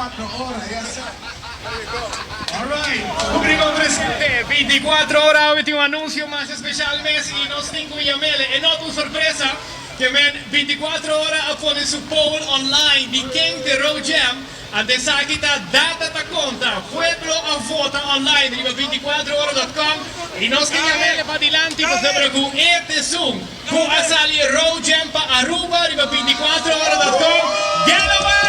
24 ora, yes sir. Alright, publico presente, 24 ora tin un anuncio mas special mes y nos tin cu yam'e. E no ta un sorpresa kiermen 24 ora a pone su poll online di ken ta Road Jam. Anto aki ta data ta conta. Pueblo a vota online riba 24ora.com y nos kier yam'e pa dilanti pa cu e ta esun cu a sali Road Jam pa Aruba riba 24ora.com. Galloway!